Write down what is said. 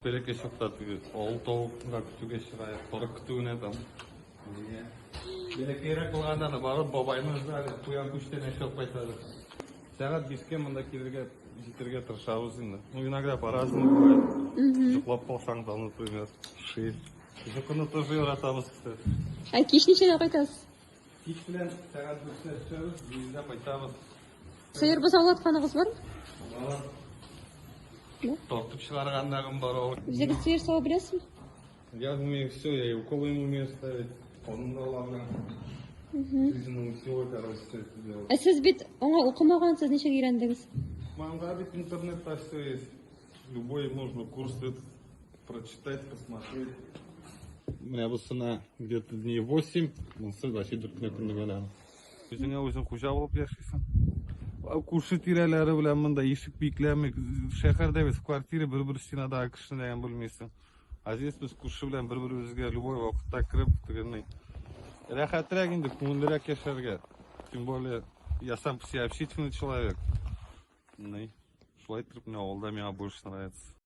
Бәләкәй чакта теге авыл тавыкка көтүгә чыга, сарык көтүенә там. Бәләкәйрәк булганда да барып бабайны ждали, куян күчтәнәч алып кайтады. Сәгать 5кә монда килергә җитәргә тырышабыз инде. Ну, иногда по-разному бывает. Йоклап калсаң да, например, 6. Йокыны тоже яратабыз, кстати. Ә кич ничәдә кайтасыз? Кич белән сәгать 4тә төшәбез, 7дә кайтабыз. Сыер бозаулатканыгыз бармы? Бар. Тартып чыгарганнарым бар ул. Үзегез сыер сава беләсезме? Я умею все, я и уколы им умею ставить. Канын да ала беләм. Жизнь научила, короче, все это делать. Ә сез бит аңа укымагансыз, ничек өйрәндегез? Монда бит интернетта все есть. Любой можно курс этот прочитать, посмотреть. Менә бусына где-то дней 8, монысы вообще 4 кенә көнлек әле. Үзеңә үзең хуҗа булып яшисең. Күрше тирәләре белән монда ишек бикләми. Шәһәрдә без квартира бер-бер стенадагы кешене дә белмисең. А здесь без күрше белән бер-беребезгә любой вакытта кереп, тегене рәхәтрәк инде, күңеллерәк яшәргә. Тем более, я сам по себе общительный человек. Ну, шулай итеп, менә авылда миңа больше нравится.